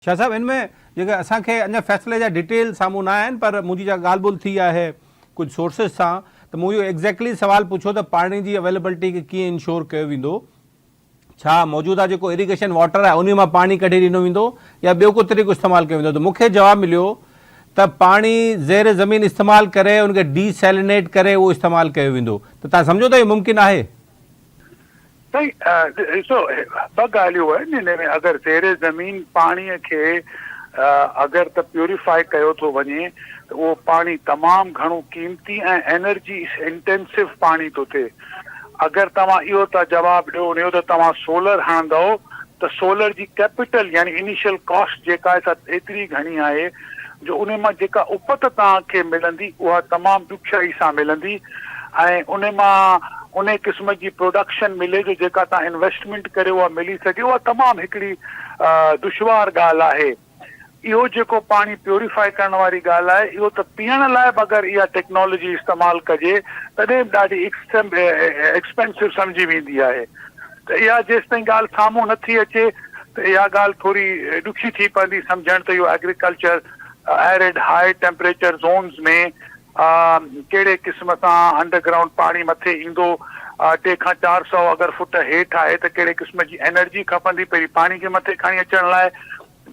شاهه صاحب ان ۾ جيڪا اسان کي اڃا فيصلي جا ڊيٽيل سامهون نه آيا آهن پر منهنجي جا ڳالهه ٻولهه ٿي آهي ڪجهه سورسز سان ته مون اهو ايگزيڪٽلي سوال پڇيو ته پاڻي جي اويليبلٽي کي ڪيئن انشور ڪيو ويندو ڇا موجوده جيڪو اريگيشن واٽر آهي انهي مان پاڻي ڪڍي ڏنو ويندو يا ٻيو ڪو طريقو استعمال ڪيو ويندو ته مون کي جواب مليو ته پاڻي زير زمين استعمال ڪري ان کي ڊي سيلينيٽ ڪري اهو استعمال ڪيو ويندو ته تهان سمجهو ٿا اهو ممڪن آهي؟ سائين ڏسو ٻه ڳالهيون آهن هن ۾ اگر زير زمين پاڻي کي اگر ته پيوريفائي ڪيو ٿو وڃي ته اهو پاڻي تمام گهڻو قيمتي ۽ انرجي انٽينسو پاڻي ٿو ٿئي اگر توهان اهو ٿا جواب ڏيو ان جو ته توهان سولر هڻندؤ ته سولر جي ڪيپيٽل يعني انيشل ڪاسٽ جيڪا آهي سا ايتري گهڻي آهي جو ان مان جيڪا اپت توهان کي ملندي اها تمام ڏکيائي سان ملندي ۽ ان مان انهي قسم جي پروڊڪشن ملي جو جيڪا توهان انويسٽمينٽ ڪريو اها ملي سگهي اها تمام هڪڙي دشوار ڳالهه آهي. اهو جيڪو پاڻي پيوريفائي ڪرڻ واري ڳالهه آهي اهو ته پيئڻ لاء به اگر اها ٽيڪنالاجي استعمال ڪجي تڏهن به ڏاڍي ايڪسپينسو سمجهي ويندي آهي ته اها جيستائين ڳالهه سامهون نه ٿي اچي ته اها ڳالهه ٿوري ڏکي ٿي پوندي سمجهڻ ته اهو agriculture arid high temperature zones ۾ ڪهڙي قسم سان انڊر گرائونڊ پاڻي مٿي ايندو، ٽي کان 400 اگر فٽ هيٺ آهي ته ڪهڙي قسم جي انرجي کپندي پهرين پاڻي کي مٿي کڻي اچڻ لاء،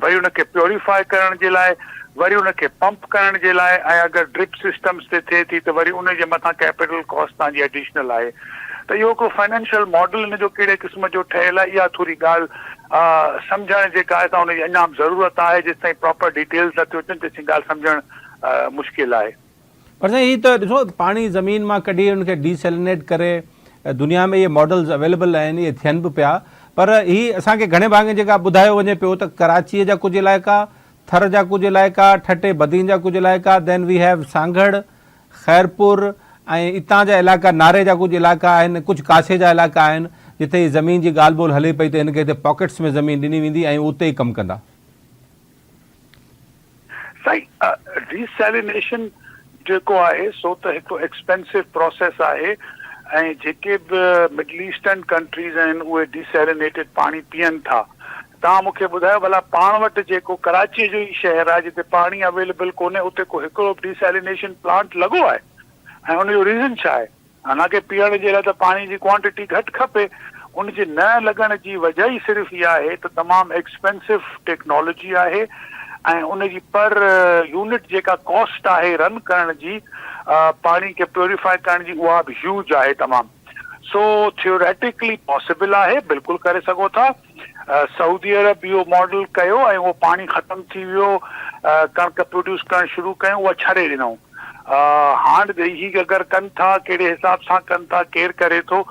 وري ان کي پيوريفاء ڪرڻ جي لاء، وري ان کي پمپ ڪرڻ جي لاء ۽ اگر ڊرپ سسٽمز تي ٿئي ٿي ته وري ان جي مٿان ڪيپيٽل ڪاسٽ توهان جي ايڊيشنل آهي ته اهو هڪڙو فنانشل ماڊل ان جو ڪهڙي قسم جو ٺهيل آهي اها ٿوري ڳالهه سمجهڻ جيڪا آهي سا ان جي اڃا به ضرورت آهي جيستائين پراپر ڊيٽيلز نه ٿيون اچن تيسين ڳالهه سمجهڻ مشڪل آهي. پر سائين هي ته ڏسو پاڻي زمين مان ڪڍي ان کي ڊي سيلينيٽ ڪري دنيا ۾ اهي ماڊلز اويليبل آهن اهي ٿين به پيا پر هي اسان کي گهڻي ڀاڱي جيڪا ٻڌايو وڃي پيو ته ڪراچيء جا ڪجهه علائقا ٿر جا ڪجهه علائقا ٺٽي بدين جا ڪجهه علائقا then we have Sanghar Khairpur ۽ اتان جا علائقا ناري جا ڪجهه علائقا آهن ڪجهه ڪاسي جا علائقا آهن جتي هي زمين جي ڳالهه ٻولهه هلي پئي ته هن کي هتي پاڪيٽس ۾ زمين ڏني ويندي ۽ اتي ئي ڪم ڪندا. سائين ڊيسيلينيشن جيڪو آهي سو ته هڪ ايڪسپينسو پروسيس آهي ۽ جيڪي به مڊل ايسٽرن ڪنٽريز آهن اهي ڊيسيلينيٽيڊ پاڻي پيئن ٿا. توهان مون کي ٻڌايو ڀلا پاڻ وٽ جيڪو ڪراچيء جو ئي شهر آهي جتي پاڻي اويليبل ڪونهي اتي ڪو هڪڙو به ڊيسيلينيشن پلانٽ لڳو آهي ۽ ان جو ريزن ڇا آهي؟ حالانڪه پيئڻ جي لاء ته پاڻي جي ڪوانٽٽي گهٽ کپي، ان جي نه لڳڻ جي وجه ئي صرف اها آهي ته تمام ايڪسپينسو ٽيڪنالاجي آهي ۽ ان جي پر يونٽ جيڪا ڪاسٽ آهي رن ڪرڻ جي پاڻي کي پيوريفائي ڪرڻ جي اها به هيوج آهي تمام سو ٿيوريٽيڪلي پاسيبل آهي بلڪل ڪري سگهو ٿا. سعودي عرب اهو ماڊل ڪيو ۽ اهو پاڻي ختم ٿي ويو، ڪڻڪ پروڊيوس ڪرڻ شروع ڪيون اها ڇڏي ڏنائون. هاڻ هي اگر ڪن ٿا ڪهڙي حساب سان ڪن ٿا ڪير ڪري ٿو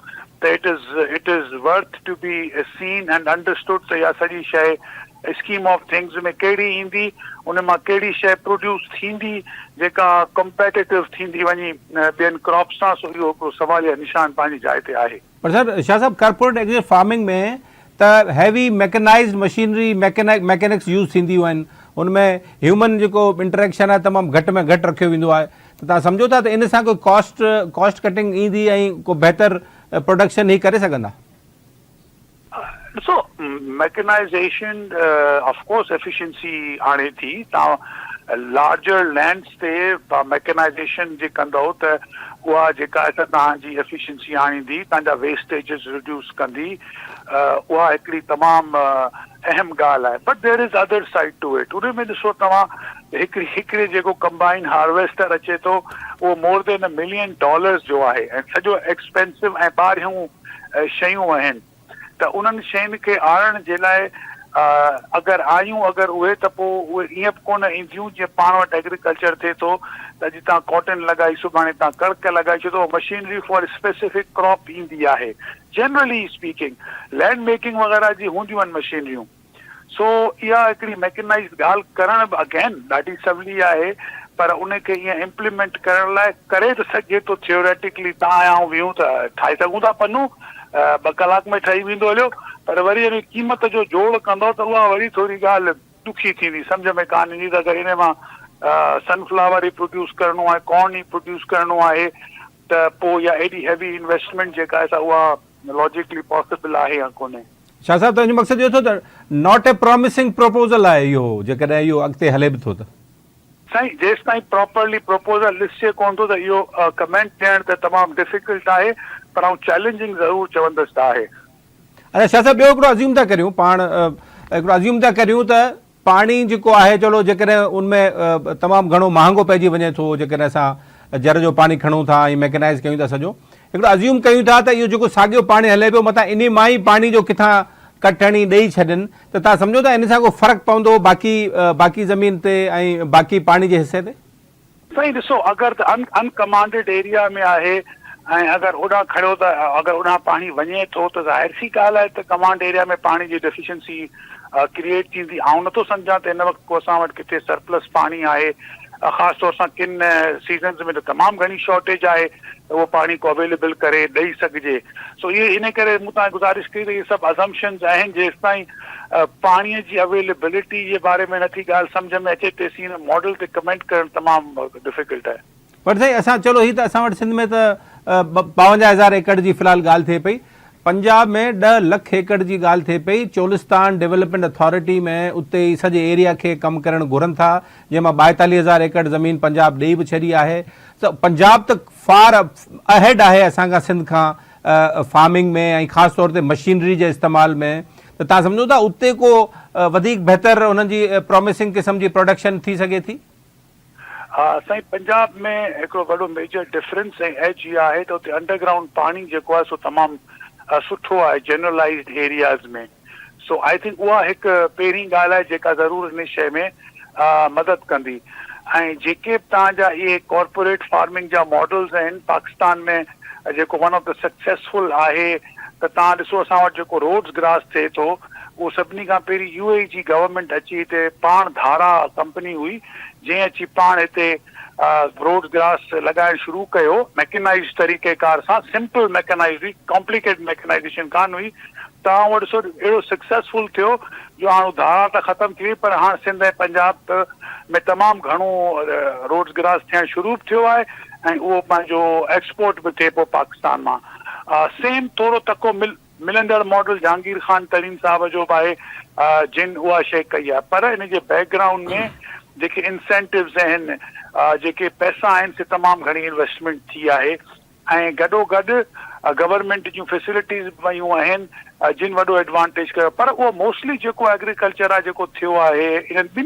ته it is it is worth to be seen and understood ته اها سڄي شيء اسڪيم آف ٿنگز ۾ ڪهڙي ايندي ان مان ڪهڙي شيء پروڊيوس ٿيندي جيڪا ڪمپيٽيٽو ٿيندي وڃي ٻين ڪراپس سان سو اهو هڪڙو سواليه نشان پنهنجي جاء تي آهي. پر سر شاهه صاحب ڪارپوريٽ ايگري فارمنگ ۾ ته هيوي ميڪنائزڊ مشينري ميڪينڪس يوز ٿينديون آهن ان ۾ هيومن جيڪو انٽريڪشن آهي تمام گهٽ ۾ گهٽ رکيو ويندو آهي ته توهان سمجهو ٿا ته ان سان ڪوئي ڪاسٽ ڪاسٽ ڪٽنگ ايندي ۽ ڪو بهتر پروڊڪشن هي ڪري سگهندا؟ ڏسو ميڪنائزيشن آف ڪورس ايفيشنسي آڻي ٿي توهان لارجر لينڊس تي ميڪنائزيشن جي ڪندؤ ته اها جيڪا آهي سا توهان جي ايفيشنسي آڻيندي توهان جا ويسٽيجز ريڊيوس ڪندي اها هڪڙي تمام اهم ڳالهه آهي but there is other side to it ان ۾ ڏسو توهان هڪڙي هڪڙي جيڪو ڪمبائن هارويسٽر اچي ٿو اهو مور دين ا ملين ڊالرز جو آهي ۽ سڄو ايڪسپينسو ۽ ٻاهريون شيون آهن ته انهن شين کي آڻڻ جي لاء اگر آيون اگر اهي ته پوء اهي ائين به ڪونه اينديون جيئن پاڻ وٽ ايگريڪلچر ٿئي ٿو ته اڄ توهان ڪاٽن لڳائي سڀاڻي توهان ڪڻڪ لڳائي ڇو ته مشينري فار اسپيسفڪ ڪراپ ايندي آهي جنرلي اسپيڪنگ لينڊ ميڪنگ وغيره جي هونديون آهن مشينريون. سو اها هڪڙي ميڪنائيزڊ ڳالهه ڪرڻ به اگين ڏاڍي سولي آهي پر ان کي ائين امپليمينٽ ڪرڻ لاء ڪري ته سگهجي ٿو ٿيوريٽيڪلي تان ۽ آئون ويهون ته ٺاهي سگهون ٿا پنو ٻه ڪلاڪ ۾ ٺهي ويندو هليو پر وري ان قيمت جو جوڙ ڪندو ته اها وري ٿوري ڳالهه ڏکي ٿيندي سمجهه ۾ ڪانه ايندي ته اگر ان مان سن فلاور ئي پروڊيوس ڪرڻو آهي ڪارن ئي پروڊيوس ڪرڻو آهي ته پوء اها ايڏي هيوي انويسٽمينٽ جيڪا آهي سا اها لاجيڪلي پاسيبل آهي يا ڪونهي. شاهه صاحب توهان جو مقصد اهو ٿيو ته not a promising proposal آهي اهو جيڪڏهن اهو اڳتي هلي به ٿو ته. سائين جيستائين پراپرلي پروپوزل ڏسجي ڪونه ٿو ته اهو ڪمينٽ ڏيڻ ته تمام ڊفيڪلٽ آهي پر آئون چئلينجنگ ضرور چوندس ته آهي. اچا شاهه صاحب ٻيو هڪڙو ازيوم ٿا ڪريون پاڻ هڪڙو ازيوم ٿا ڪريون ته پاڻي جيڪو آهي چلو جيڪڏهن ان ۾ تمام گهڻو مهانگو پئجي وڃي ٿو جيڪڏهن اسان جر جو پاڻي کڻون ٿا ۽ ميڪنائز ڪيون ٿا سڄو هڪڙو ازيوم ڪيون ٿا ته اهو جيڪو ساڳيو پاڻي هلي پيو متان انهي مان ئي پاڻي جو ڪٿان ڪٽ هڻي ڏئي ڇڏين ته توهان سمجهو ٿا ان سان ڪو فرق پوندو باقي باقي زمين تي ۽ باقي پاڻي جي حصي تي؟ سائين ڏسو اگر ته ان ان ڪمانڊيڊ ايريا ۾ آهي ۽ اگر اوڏانهن کڻيو ته اگر اوڏانهن پاڻي وڃي ٿو ته ظاهر سي ڳالهه آهي ته ڪمانڊ ايريا ۾ پاڻي جي ڊيفيشنسي ڪريئيٽ ٿيندي آئون نٿو سمجهان ته هن وقت ڪو اسان وٽ ڪٿي سرپلس پاڻي آهي خاص طور سان ڪن سيزنز ۾ ته تمام گهڻي شارٽيج آهي ته اهو پاڻي ڪو اويليبل ڪري ڏئي سگهجي سو اهي ان ڪري مون توهان کي گذارش ڪئي ته اهي سڀ ازمپشنز آهن جيستائين پاڻي جي اويليبلٽي جي باري ۾ نٿي ڳالهه سمجهه ۾ اچي تيسين ان ماڊل تي ڪمينٽ ڪرڻ تمام ڊفيڪلٽ آهي. پر سائين اسان چلو هي ته اسان وٽ سنڌ ۾ ته 52 هزار ايڪڙ جي في الحال ڳالهه ٿئي پئي پنجاب ۾ 10 لک ايڪڙ جي ڳالهه ٿئي پئي چولستان ڊولپمينٽ اٿارٽي ۾ اتي ئي سڄي ايريا کي ڪم ڪرڻ گهرن ٿا جنهن مان 42 هزار ايڪڙ زمين پنجاب ڏئي به ڇڏي آهي ته پنجاب ته فار اهيڊ آهي اسان کان سنڌ کان فارمنگ ۾ ۽ خاص طور تي مشينري جي استعمال ۾ ته توهان سمجهو ٿا اتي ڪو وڌيڪ بهتر انهن جي پراميسنگ قسم جي پروڊڪشن ٿي سگهي ٿي؟ ها سائين پنجاب ۾ هڪڙو وڏو ميجر ڊفرنس ۽ ايج اها آهي ته اتي انڊر گرائونڊ پاڻي جيڪو آهي سو تمام سٺو آهي جنرلائيزڊ ايرياز ۾ سو I think اها هڪ پهرين ڳالهه آهي جيڪا ضرور ان شيء ۾ مدد ڪندي ۽ جيڪي به توهان جا اهي ڪارپوريٽ فارمنگ جا ماڊلز آهن پاڪستان ۾ جيڪو ون آف the successful آهي ته توهان ڏسو اسان وٽ جيڪو روڊز گراس ٿئي ٿو اهو سڀني کان پهرين يو اي جي گورنمينٽ اچي هتي پاڻ ڌارا ڪمپني هئي جنهن اچي پاڻ هتي روڊز گراس لڳائڻ شروع ڪيو ميڪنائيزڊ طريقي ڪار سان سمپل ميڪنائيزڊ هئي ڪامپليڪيٽڊ ميڪنائيزيشن ڪانه هئي توهان اهو ڏسو اهڙو سڪسيسفل ٿيو جو هاڻ ڌارا ته ختم ٿي وئي پر هاڻ سنڌ ۽ پنجاب ۾ تمام گهڻو روڊز گراس ٿيڻ شروع به ٿيو آهي ۽ اهو پنهنجو ايڪسپورٽ به ٿئي پيو پاڪستان مان سيم ٿورو تڪو مل ملندڙ ماڊل جهانگير خان ترين صاحب جو به آهي جن اها شيء ڪئي آهي پر ان جي بيڪ گرائونڊ ۾ جيڪي انسينٽوز آهن جيڪي پئسا آهن سي تمام گهڻي انويسٽمينٽ ٿي آهي ۽ گڏو گڏ گورنمينٽ جون فيسلٽيز به ويون آهن جن وڏو ايڊوانٽيج ڪيو پر اهو موسٽلي جيڪو ايگريڪلچر آهي جيڪو ٿيو آهي انهن ٻنهي